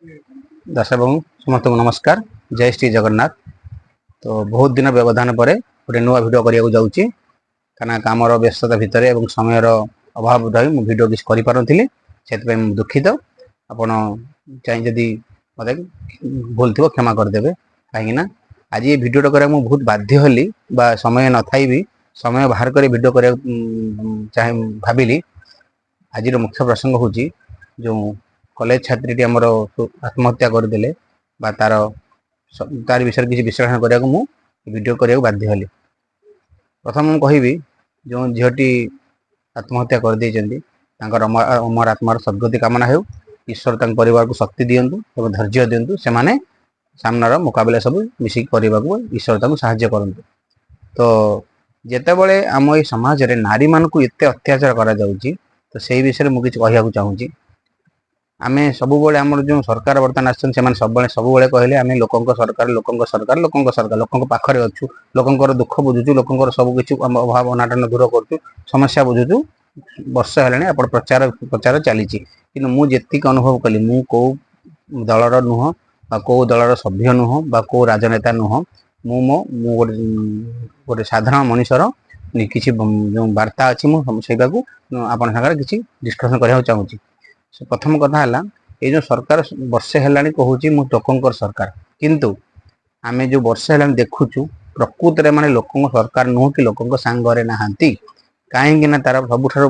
ଦାସ ବାବୁ, ସମସ୍ତଙ୍କୁ ନମସ୍କାର। ଜୟ ଶ୍ରୀ ଜଗନ୍ନାଥ। ତ ବହୁତ ଦିନ ବ୍ୟବଧାନ ପରେ ଗୋଟେ ନୂଆ ଭିଡ଼ିଓ କରିବାକୁ ଯାଉଛି, କାହିଁକିନା କାମର ବ୍ୟସ୍ତତା ଭିତରେ ଏବଂ ସମୟର ଅଭାବ ରହି ମୁଁ ଭିଡ଼ିଓ କିଛି କରିପାରୁନଥିଲି। ସେଥିପାଇଁ ମୁଁ ଦୁଃଖିତ। ଆପଣ ଚାହିଁ ଯଦି ମୋତେ ଭୁଲ ଥିବ, କ୍ଷମା କରିଦେବେ। କାହିଁକିନା ଆଜି ଏ ଭିଡ଼ିଓଟା କରିବାକୁ ମୁଁ ବହୁତ ବାଧ୍ୟ ହେଲି ବା ସମୟ ନଥାଇ ବି ସମୟ ବାହାର କରି ଭିଡ଼ିଓ କରିବାକୁ ଚାହେଁ ଭାବିଲି। ଆଜିର ମୁଖ୍ୟ ପ୍ରସଙ୍ଗ ହେଉଛି, ଯେଉଁ କଲେଜ ଛାତ୍ରୀଟି ଆମର ଆତ୍ମହତ୍ୟା କରିଦେଲେ ବା ତାର ବିଷୟରେ କିଛି ବିଶ୍ଳେଷଣ କରିବାକୁ ମୁଁ ଭିଡ଼ିଓ କରିବାକୁ ବାଧ୍ୟ ହେଲି। ପ୍ରଥମ ମୁଁ କହିବି, ଯେଉଁ ଝିଅଟି ଆତ୍ମହତ୍ୟା କରିଦେଇଛନ୍ତି, ତାଙ୍କର ଅମର ଆତ୍ମାର ସଦ୍ଗତି କାମନା ହେଉ। ଈଶ୍ୱର ତାଙ୍କ ପରିବାରକୁ ଶକ୍ତି ଦିଅନ୍ତୁ ଏବଂ ଧୈର୍ଯ୍ୟ ଦିଅନ୍ତୁ। ସେମାନେ ସାମ୍ନାର ମୁକାବିଲା ସବୁ ମିଶିକି କରିବାକୁ ଈଶ୍ୱର ତାଙ୍କୁ ସାହାଯ୍ୟ କରନ୍ତୁ। ତ ଯେତେବେଳେ ଆମ ଏଇ ସମାଜରେ ନାରୀମାନଙ୍କୁ ଏତେ ଅତ୍ୟାଚାର କରାଯାଉଛି, ତ ସେଇ ବିଷୟରେ ମୁଁ କିଛି କହିବାକୁ ଚାହୁଁଛି। ଆମେ ସବୁବେଳେ, ଆମର ଯେଉଁ ସରକାର ବର୍ତ୍ତମାନ ଆସିଛନ୍ତି, ସେମାନେ ସବୁବେଳେ ସବୁବେଳେ କହିଲେ, ଆମେ ଲୋକଙ୍କ ସରକାର, ଲୋକଙ୍କ ସରକାର, ଲୋକଙ୍କ ସରକାର, ଲୋକଙ୍କ ପାଖରେ ଅଛୁ, ଲୋକଙ୍କର ଦୁଃଖ ବୁଝୁଛୁ, ଲୋକଙ୍କର ସବୁ କିଛି ଆମ ଅଭାବ ଅନାଟନ ଦୂର କରୁଛୁ, ସମସ୍ୟା ବୁଝୁଛୁ। ବର୍ଷ ହେଲାଣି ଆପଣ ପ୍ରଚାର ପ୍ରଚାର ଚାଲିଛି। କିନ୍ତୁ ମୁଁ ଯେତିକି ଅନୁଭବ କଲି, ମୁଁ କୋଉ ଦଳର ନୁହଁ ବା କୋଉ ଦଳର ସଭ୍ୟ ନୁହଁ ବା କୋଉ ରାଜନେତା ନୁହଁ। ମୁଁ ଗୋଟେ ଗୋଟେ ସାଧାରଣ ମଣିଷର କିଛି ଯେଉଁ ବାର୍ତ୍ତା ଅଛି, ମୁଁ ସେଇଟାକୁ ଆପଣଙ୍କ ସାଙ୍ଗରେ କିଛି ଡିସ୍କସନ୍ କରିବାକୁ ଚାହୁଁଛି। ପ୍ରଥମ କଥା ହେଲା, ଏଇ ଯେଉଁ ସରକାର ବର୍ଷେ ହେଲାଣି କହୁଛି ମୁଁ ଲୋକଙ୍କର ସରକାର, କିନ୍ତୁ ଆମେ ଯେଉଁ ବର୍ଷେ ହେଲାଣି ଦେଖୁଛୁ, ପ୍ରକୃତରେ ମାନେ ଲୋକଙ୍କ ସରକାର ନୁହଁ କି ଲୋକଙ୍କ ସାଙ୍ଗରେ ନାହାନ୍ତି। କାହିଁକି ନା ତାର ସବୁଠାରୁ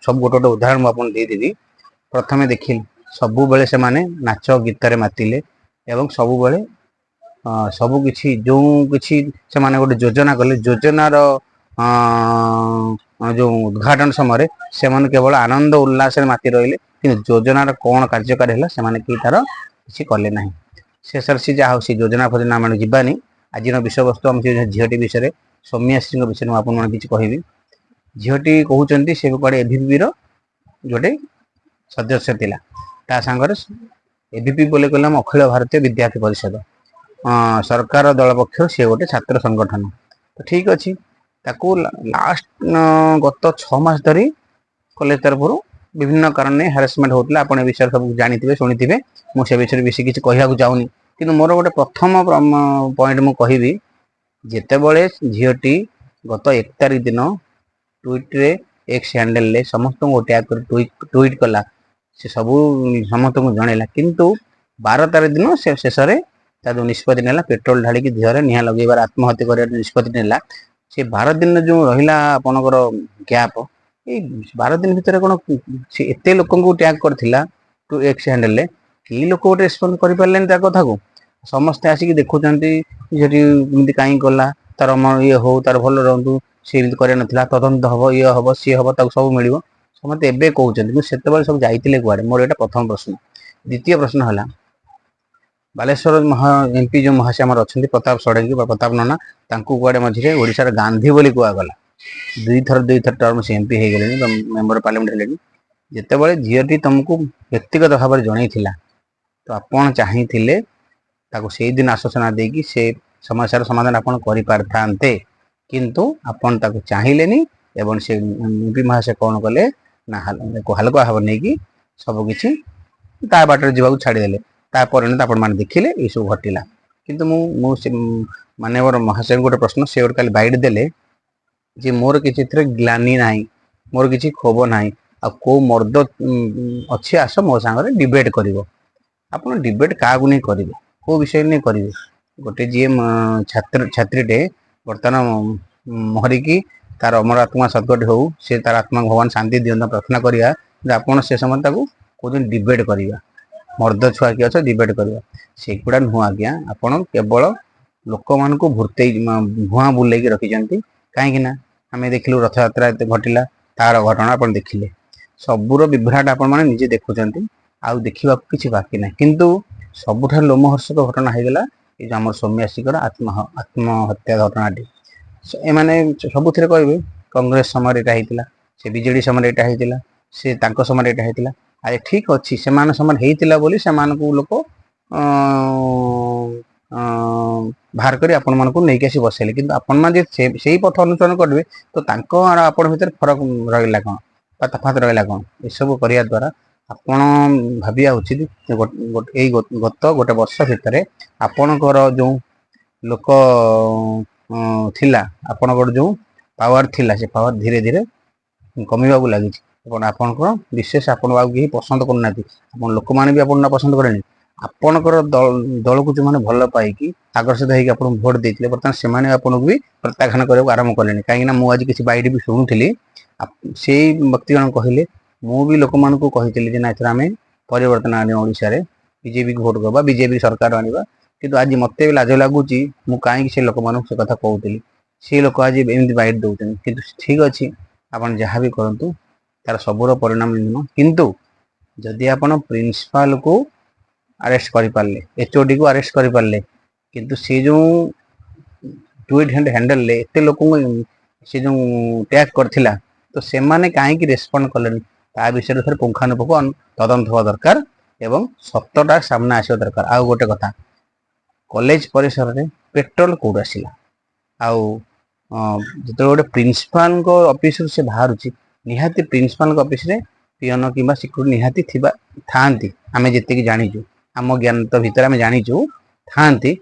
ସବୁ ଗୋଟେ ଗୋଟେ ଉଦାହରଣ ମୁଁ ଆପଣଙ୍କୁ ଦେଇଦେବି। ପ୍ରଥମେ ଦେଖିଲି, ସବୁବେଳେ ସେମାନେ ନାଚ ଗୀତରେ ମାତିଲେ ଏବଂ ସବୁବେଳେ ସବୁ କିଛି, ଯେଉଁ କିଛି ସେମାନେ ଗୋଟେ ଯୋଜନା କଲେ, ଯୋଜନାର ଯେଉଁ ଉଦ୍ଘାଟନ ସମୟରେ ସେମାନେ କେବଳ ଆନନ୍ଦ ଉଲ୍ଲାସରେ ମାତି ରହିଲେ, କିନ୍ତୁ ଯୋଜନାର କ'ଣ କାର୍ଯ୍ୟକାରୀ ହେଲା, ସେମାନେ କେହି ତାର କିଛି କଲେ ନାହିଁ। ଶେଷରେ ସେ ଯାହା ହଉ, ସେ ଯୋଜନା ଫୋଜନା ଆମେ ଯିବାନି। ଆଜିର ବିଷୟବସ୍ତୁ ଆମ ସେ ଝିଅଟି ବିଷୟରେ, ସୌମ୍ୟାଶ୍ରୀଙ୍କ ବିଷୟରେ ମୁଁ ଆପଣମାନଙ୍କୁ କିଛି କହିବି। ଝିଅଟି କହୁଛନ୍ତି ସେ କୁଆଡ଼େ ଏବିଭିପିର ଗୋଟେ ସଦସ୍ୟ ଥିଲା। ତା ସାଙ୍ଗରେ ଏବିଭିପି ବୋଲି କହିଲେ ଆମ ଅଖିଳ ଭାରତୀୟ ବିଦ୍ୟାର୍ଥୀ ପରିଷଦ, ସରକାର ଦଳ ପକ୍ଷରୁ ସିଏ ଗୋଟେ ଛାତ୍ର ସଂଗଠନ। ତ ଠିକ ଅଛି, ତାକୁ ଲାଷ୍ଟ ଗତ 6 ମାସ ଧରି କଲେଜ ତରଫରୁ ବିଭିନ୍ନ କାରଣ ନେଇ ହାରାସମେଣ୍ଟ ହଉଥିଲା। ଆପଣ ଏ ବିଷୟରେ ସବୁ ଜାଣିଥିବେ, ଶୁଣିଥିବେ। ମୁଁ ସେ ବିଷୟରେ ବେଶୀ କିଛି କହିବାକୁ ଚାହୁଁନି। କିନ୍ତୁ ମୋର ଗୋଟେ ପ୍ରଥମ ପଏଣ୍ଟ ମୁଁ କହିବି, ଯେତେବେଳେ ଝିଅଟି ଗତ 1 ତାରିଖ ଦିନ ଟ୍ୱିଟରେ, ଏକ୍ସ ହ୍ୟାଣ୍ଡେଲରେ ସମସ୍ତଙ୍କୁ ଟ୍ୟାଗ କରି ଟ୍ୱିଟ୍ କଲା, ସେ ସବୁ ସମସ୍ତଙ୍କୁ ଜଣେଇଲା, କିନ୍ତୁ 12 ତାରିଖ ଦିନ ସେ ଶେଷରେ ତା ଯୋଉ ନିଷ୍ପତ୍ତି ନେଲା, ପେଟ୍ରୋଲ ଢାଳିକି ଦେହରେ ନିଆଁ ଲଗେଇବାର, ଆତ୍ମହତ୍ୟା କରିବାର ନିଷ୍ପତ୍ତି ନେଲା, ସେ 12 ଦିନ ଯୋଉ ରହିଲା ଆପଣଙ୍କର ଗ୍ୟାପ୍, ଏଇ 12 ଦିନ ଭିତରେ କ'ଣ ସେ ଏତେ ଲୋକଙ୍କୁ ଟ୍ୟାଗ କରିଥିଲା ଟୁ ଏକ୍ସ ହ୍ୟାଣ୍ଡେଲରେ, କେହି ଲୋକ ଗୋଟେ ରେସ୍ପନ୍ସ କରିପାରିଲେନି ତା କଥାକୁ? ସମସ୍ତେ ଆସିକି ଦେଖୁଛନ୍ତି ସେଠି ଏମିତି କାହିଁ କଲା, ତାର ଇଏ ହଉ, ତାର ଭଲ ରହନ୍ତୁ, ସେ ଏମିତି କରିବା ନଥିଲା, ତଦନ୍ତ ହବ, ଇଏ ହବ, ସିଏ ହବ, ତାକୁ ସବୁ ମିଳିବ, ସମସ୍ତେ ଏବେ କହୁଛନ୍ତି। କିନ୍ତୁ ସେତେବେଳେ ସବୁ ଯାଇଥିଲେ କୁଆଡ଼େ? ମୋର ଏଇଟା ପ୍ରଥମ ପ୍ରଶ୍ନ। ଦ୍ୱିତୀୟ ପ୍ରଶ୍ନ ହେଲା, ବାଲେଶ୍ୱର ମହା ଏମ୍ପି ଯେଉଁ ମହାଶୟ ଆମର ଅଛନ୍ତି, ପ୍ରତାପ ଷଡ଼ଙ୍ଗୀ ବା ପ୍ରତାପ ନନା, ତାଙ୍କୁ କୁଆଡ଼େ ମଝିରେ ଓଡ଼ିଶାର ଗାନ୍ଧୀ ବୋଲି କୁହାଗଲା। ଦୁଇଥର ଦୁଇଥର ଟର୍ମ ସେ ଏମ୍ପି ହେଇଗଲେଣି ବା ମେମ୍ବର ପାର୍ଲାମେଣ୍ଟ ହେଲେଣି। ଯେତେବେଳେ ଝିଅଟି ତମକୁ ବ୍ୟକ୍ତିଗତ ଭାବରେ ଜଣେଇଥିଲା, ତ ଆପଣ ଚାହିଁଥିଲେ ତାକୁ ସେଇଦିନ ଆଶ୍ୱାସନା ଦେଇକି ସେ ସମସ୍ୟାର ସମାଧାନ ଆପଣ କରିପାରିଥାନ୍ତେ। କିନ୍ତୁ ଆପଣ ତାକୁ ଚାହିଁଲେନି ଏବଂ ସେ ଏମ୍ପି ମହାଶୟ କ'ଣ କଲେ ନା, ହାଲୁକା ଭାବ ନେଇକି ସବୁ କିଛି ତା ବାଟରେ ଯିବାକୁ ଛାଡ଼ିଦେଲେ। ତା ପରିଣତ ଆପଣମାନେ ଦେଖିଲେ, ଏଇସବୁ ଘଟିଲା। କିନ୍ତୁ ମୁଁ ମୁଁ ସେ ମାନ୍ୟବର ମହାଶୟଙ୍କୁ ଗୋଟେ ପ୍ରଶ୍ନ। ସେ ଗୋଟେ କାଲି ବାଇଟ୍ ଦେଲେ ଯେ ମୋର କିଛି ଏଥିରେ ଗ୍ଲାନି ନାହିଁ, ମୋର କିଛି କ୍ଷୋଭ ନାହିଁ, ଆଉ କୋଉ ମର୍ଦ୍ଦ ଅଛି, ଆସ ମୋ ସାଙ୍ଗରେ ଡିବେଟ୍ କରିବ। ଆପଣ ଡିବେଟ୍ କାହାକୁ ନେଇ କରିବେ? କୋଉ ବିଷୟରେ ନେଇ କରିବେ? ଗୋଟେ ଯିଏ ଛାତ୍ର ଛାତ୍ରୀଟେ ବର୍ତ୍ତମାନ ମରିକି, ତାର ଅମର ଆତ୍ମା ସଦ୍ଗତି ହଉ, ସେ ତାର ଆତ୍ମାକୁ ଭଗବାନ ଶାନ୍ତି ଦିଅନ୍ତୁ, ପ୍ରାର୍ଥନା କରିବା। କିନ୍ତୁ ଆପଣ ସେ ସମୟରେ ତାକୁ କହୁଛନ୍ତି ଡିବେଟ୍ କରିବା, ମର୍ଦ୍ଦ ଛୁଆ କିଏ ଅଛ, ଡିବେଟ୍ କରିବା। ସେଗୁଡ଼ା ନୁହଁ ଆଜ୍ଞା। ଆପଣ କେବଳ ଲୋକମାନଙ୍କୁ ଭୂତେଇ ଭୁଆଁ ବୁଲେଇକି ରଖିଛନ୍ତି। କାହିଁକି ନା ଆମେ ଦେଖିଲୁ, ରଥଯାତ୍ରା ଏତେ ଘଟିଲା, ତାର ଘଟଣା ଆପଣ ଦେଖିଲେ, ସବୁର ବିଭ୍ରାଟ ଆପଣମାନେ ନିଜେ ଦେଖୁଛନ୍ତି, ଆଉ ଦେଖିବାକୁ କିଛି ବାକି ନାହିଁ। କିନ୍ତୁ ସବୁଠାରୁ ଲୋମହର୍ଷକ ଘଟଣା ହେଇଗଲା ଏଇ ଯେଉଁ ଆମର ସୌମ୍ୟାଶ୍ରୀଙ୍କର ଆତ୍ମହତ୍ୟା ଘଟଣାଟି। ଏମାନେ ସବୁଥିରେ କହିବେ, କଂଗ୍ରେସ ସମୟରେ ଏଇଟା ହେଇଥିଲା, ସେ ବିଜେଡି ସମୟରେ ଏଇଟା ହେଇଥିଲା, ସେ ତାଙ୍କ ସମୟରେ ଏଇଟା ହେଇଥିଲା। ଆରେ ଠିକ ଅଛି, ସେମାନଙ୍କ ସମୟରେ ହେଇଥିଲା ବୋଲି ସେମାନଙ୍କୁ ଲୋକ ବାହାର କରି ଆପଣମାନଙ୍କୁ ନେଇକି ଆସି ବସେଇଲେ। କିନ୍ତୁ ଆପଣମାନେ ଯଦି ସେଇ ପଥ ଅନୁସରଣ କରିବେ, ତ ତାଙ୍କ ଆପଣ ଭିତରେ ଫରକ ରହିଲା କ'ଣ ବା ତଫାତ ରହିଲା କ'ଣ? ଏସବୁ କରିବା ଦ୍ୱାରା ଆପଣ ଭାବିବା ଉଚିତ, ଏଇ ଗତ ଗୋଟେ ବର୍ଷ ଭିତରେ ଆପଣଙ୍କର ଯେଉଁ ଲୋକ ଥିଲା, ଆପଣଙ୍କର ଯେଉଁ ପାୱାର ଥିଲା, ସେ ପାୱାର ଧୀରେ ଧୀରେ କମିବାକୁ ଲାଗିଛି ଏବଂ ଆପଣଙ୍କର ବିଶେଷ ଆପଣଙ୍କୁ ଆଉ କେହି ପସନ୍ଦ କରୁନାହାନ୍ତି। ଆପଣ ଲୋକମାନେ ବି ଆପଣଙ୍କୁ ପସନ୍ଦ କଲେଣି। ଆପଣଙ୍କର ଦଳକୁ ଯେଉଁମାନେ ଭଲ ପାଇକି ଆକର୍ଷିତ ହେଇକି ଆପଣଙ୍କୁ ଭୋଟ ଦେଇଥିଲେ, ବର୍ତ୍ତମାନ ସେମାନେ ଆପଣଙ୍କୁ ବି ପ୍ରତ୍ୟାଖ୍ୟାନ କରିବାକୁ ଆରମ୍ଭ କଲେଣି। କାହିଁକିନା ମୁଁ ଆଜି କିଛି ବାଇଟ୍ ବି ଶୁଣୁଥିଲି, ସେଇ ବ୍ୟକ୍ତି ଜଣ କହିଲେ, ମୁଁ ବି ଲୋକମାନଙ୍କୁ କହିଥିଲି ଯେ ନା, ଏଥର ଆମେ ପରିବର୍ତ୍ତନ ଆଣିବା, ଓଡ଼ିଶାରେ ବିଜେପିକୁ ଭୋଟ ଦେବା, ବିଜେପି ସରକାର ଆଣିବା। କିନ୍ତୁ ଆଜି ମୋତେ ବି ଲାଜ ଲାଗୁଛି, ମୁଁ କାହିଁକି ସେ ଲୋକମାନଙ୍କୁ ସେ କଥା କହୁଥିଲି। ସେ ଲୋକ ଆଜି ଏମିତି ବାଇଟ୍ ଦେଉଛନ୍ତି। କିନ୍ତୁ ଠିକ୍ ଅଛି, ଆପଣ ଯାହା ବି କରନ୍ତୁ, ତାର ସବୁର ପରିଣାମ ନୁହଁ। କିନ୍ତୁ ଯଦି ଆପଣ ପ୍ରିନ୍ସିପାଲକୁ ଆରେଷ୍ଟ କରିପାରିଲେ, ଏଚଓଡିକୁ ଆରେଷ୍ଟ କରିପାରିଲେ, କିନ୍ତୁ ସେ ଯେଉଁ ଟ୍ୱିଟ୍ ହ୍ୟାଣ୍ଡେଲରେ ଏତେ ଲୋକଙ୍କୁ ସେ ଯେଉଁ ଟ୍ୟାଗ୍ କରିଥିଲା, ତ ସେମାନେ କାହିଁକି ରେସ୍ପଣ୍ଡ କଲେନି, ତା ବିଷୟରେ ଥରେ ପୁଙ୍ଖାନୁପୁଙ୍ଖ ତଦନ୍ତ ହେବା ଦରକାର ଏବଂ ସତଟା ସାମ୍ନା ଆସିବା ଦରକାର। ଆଉ ଗୋଟେ କଥା, କଲେଜ ପରିସରରେ ପେଟ୍ରୋଲ କୋଉଠୁ ଆସିଲା? ଆଉ ଯେତେବେଳେ ଗୋଟେ ପ୍ରିନ୍ସିପାଲଙ୍କ ଅଫିସରୁ ସେ ବାହାରୁଛି, ନିହାତି ପ୍ରିନ୍ସିପାଲଙ୍କ ଅଫିସରେ ପିଅନ କିମ୍ବା ସିକ୍ୟୁରିଟି ନିହାତି ଥିବା ଥାଆନ୍ତି। ଆମେ ଯେତିକି ଜାଣିଛୁ, ଆମ ଜ୍ଞାନ ତ ଭିତରେ ଆମେ ଜାଣିଛୁ ଥାଆନ୍ତି।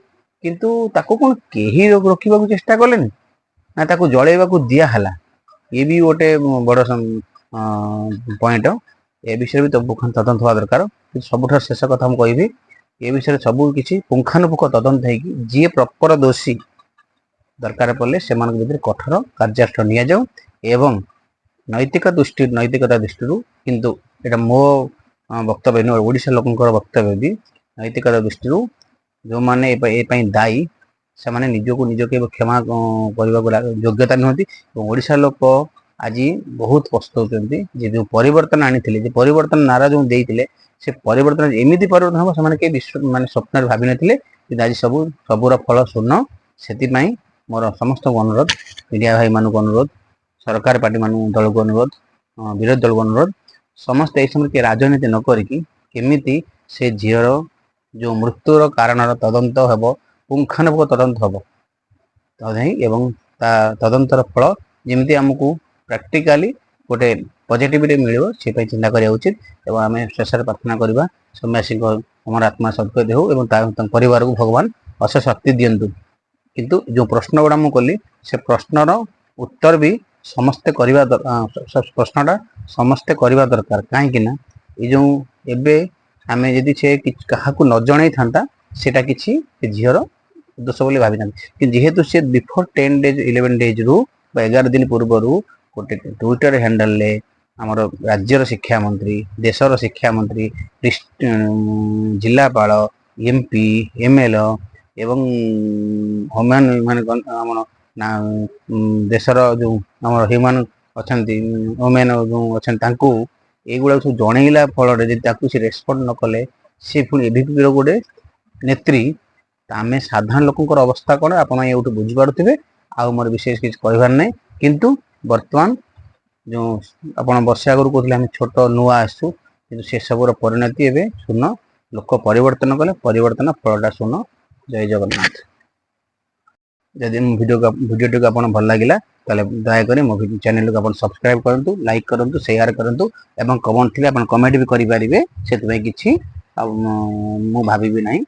କିନ୍ତୁ ତାକୁ କ'ଣ କେହି ରୋକିବାକୁ ଚେଷ୍ଟା କଲେନି ନା ତାକୁ ଜଳେଇବାକୁ ଦିଆହେଲା? ଇଏ ବି ଗୋଟେ ବଡ଼ ପଏଣ୍ଟ। ଏ ବିଷୟରେ ବି ତ ତଦନ୍ତ ହେବା ଦରକାର। କିନ୍ତୁ ସବୁଠାରୁ ଶେଷ କଥା ମୁଁ କହିବି, ଏ ବିଷୟରେ ସବୁ କିଛି ପୁଙ୍ଖାନୁପୁଙ୍ଖ ତଦନ୍ତ ହେଇକି ଯିଏ ପ୍ରପର ଦୋଷୀ, ଦରକାର ପଡ଼ିଲେ ସେମାନଙ୍କ ଭିତରେ କଠୋର କାର୍ଯ୍ୟାନୁଷ୍ଠାନ ନିଆଯାଉ। ଏବଂ ନୈତିକତା ଦୃଷ୍ଟିରୁ, କିନ୍ତୁ ଏଇଟା ମୋ ବକ୍ତବ୍ୟ ନୁହେଁ, ଓଡ଼ିଶା ଲୋକଙ୍କର ବକ୍ତବ୍ୟ ବି, ନୈତିକତା ଦୃଷ୍ଟିରୁ ଯେଉଁମାନେ ଏ ପାଇଁ ଦାୟୀ, ସେମାନେ ନିଜକୁ ନିଜ କେବେ କ୍ଷମା କରିବାକୁ ଯୋଗ୍ୟତା ନୁହନ୍ତି। ଏବଂ ଓଡ଼ିଶା ଲୋକ ଆଜି ବହୁତ ପସ୍ତଉଛନ୍ତି ଯେ ଯେଉଁ ପରିବର୍ତ୍ତନ ଆଣିଥିଲେ, ଯେ ପରିବର୍ତ୍ତନ ନାରା ଯେଉଁ ଦେଇଥିଲେ, ସେ ପରିବର୍ତ୍ତନ ଏମିତି ପରିବର୍ତ୍ତନ ହେବ, ସେମାନେ କେହି ବିଶ୍ଵ ମାନେ ସ୍ୱପ୍ନରେ ଭାବିନଥିଲେ। କିନ୍ତୁ ଆଜି ସବୁର ଫଳ ଶୂନ। ସେଥିପାଇଁ ମୋର ସମସ୍ତଙ୍କୁ ଅନୁରୋଧ, ମିଡ଼ିଆ ଭାଇମାନଙ୍କୁ ଅନୁରୋଧ, ସରକାର ପାର୍ଟିମାନଙ୍କୁ ଦଳକୁ ଅନୁରୋଧ, ବିରୋଧୀ ଦଳକୁ ଅନୁରୋଧ, ସମସ୍ତେ ଏହି ସମୟରେ କିଏ ରାଜନୀତି ନ କରିକି କେମିତି ସେ ଝିଅର ଯେଉଁ ମୃତ୍ୟୁର କାରଣର ତଦନ୍ତ ହେବ, ପୁଙ୍ଖାନୁପୁଙ୍ଖ ତଦନ୍ତ ହେବ ଏବଂ ତା ତଦନ୍ତର ଫଳ ଯେମିତି ଆମକୁ ପ୍ରାକ୍ଟିକାଲି ଗୋଟେ ପଜିଟିଭିଟି ମିଳିବ, ସେ ପାଇଁ ଚିନ୍ତା କରିବା ଉଚିତ। ଏବଂ ଆମେ ଶେଷରେ ପ୍ରାର୍ଥନା କରିବା, ସୌମ୍ୟାଶ୍ରୀଙ୍କ ଅମର ଆତ୍ମା ସଦ୍ଗତି ହେଉ ଏବଂ ତାଙ୍କ ପରିବାରକୁ ଭଗବାନ ଅଶେଷ ଶକ୍ତି ଦିଅନ୍ତୁ। କିନ୍ତୁ ଯେଉଁ ପ୍ରଶ୍ନ ଗୁଡ଼ା ମୁଁ କଲି, ସେ ପ୍ରଶ୍ନର ଉତ୍ତର ବି ସମସ୍ତେ କରିବା, ପ୍ରଶ୍ନଟା ସମସ୍ତେ କରିବା ଦରକାର। କାହିଁକି ନା ଏଇ ଯେଉଁ ଏବେ ଆମେ ଯଦି ସେ କାହାକୁ ନ ଜଣେଇଥାନ୍ତା, ସେଇଟା କିଛି ସେ ଝିଅର ଦୋଷ ବୋଲି ଭାବିଥାନ୍ତି। କିନ୍ତୁ ଯେହେତୁ ସେ ବିଫୋର 10 ଡେଜ୍, 11 ଡେଜ୍ରୁ ବା 11 ଦିନ ପୂର୍ବରୁ ଗୋଟେ ଟ୍ୱିଟର ହ୍ୟାଣ୍ଡେଲରେ ଆମର ରାଜ୍ୟର ଶିକ୍ଷାମନ୍ତ୍ରୀ, ଦେଶର ଶିକ୍ଷାମନ୍ତ୍ରୀ, ଜିଲ୍ଲାପାଳ, ଏମପି, ଏମଏଲ ଏବଂ ହ୍ୟୁମାନ ମାନେ ଆମର ନା ଦେଶର ଯେଉଁ ଆମର ହ୍ୟୁମାନ ଅଛନ୍ତି, ଓମେନ ଯେଉଁ ଅଛନ୍ତି, ତାଙ୍କୁ ଏଇଗୁଡ଼ାକ ସବୁ ଜଣେଇଲା ଫଳରେ ଯଦି ତାକୁ ସେ ରେସ୍ପଣ୍ଡ ନ କଲେ, ସେ ପୁଣି ଏବିଭିପିର ଗୋଟେ ନେତ୍ରୀ, ତ ଆମେ ସାଧାରଣ ଲୋକଙ୍କର ଅବସ୍ଥା କ'ଣ, ଆପଣ ଏଇଠୁ ବୁଝିପାରୁଥିବେ। ଆଉ ମୋର ବିଶେଷ କିଛି କହିବାର ନାହିଁ। କିନ୍ତୁ ବର୍ତ୍ତମାନ ଯେଉଁ ଆପଣ ବର୍ଷେ ଆଗରୁ କହୁଥିଲେ ଆମେ ଛୋଟ ନୂଆ ଆସିଛୁ, କିନ୍ତୁ ସେସବୁର ପରିଣତି ଏବେ ଶୂନ। ଲୋକ ପରିବର୍ତ୍ତନ କଲେ, ପରିବର୍ତ୍ତନ ଫଳଟା ଶୂନ। ଜୟ ଜଗନ୍ନାଥ। ଯଦି ମୋ ଭିଡ଼ିଓଟିକୁ ଆପଣ ଭଲ ଲାଗିଲା, ତାହେଲେ ଦୟାକରି ମୋ ଚ୍ୟାନେଲକୁ ଆପଣ ସବସ୍କ୍ରାଇବ୍ କରନ୍ତୁ, ଲାଇକ୍ କରନ୍ତୁ, ସେୟାର କରନ୍ତୁ ଏବଂ କମେଣ୍ଟ ଥିଲେ ଆପଣ କମେଣ୍ଟ ବି କରିପାରିବେ। ସେଥିପାଇଁ କିଛି ଆଉ ମୁଁ ଭାବିବି ନାହିଁ।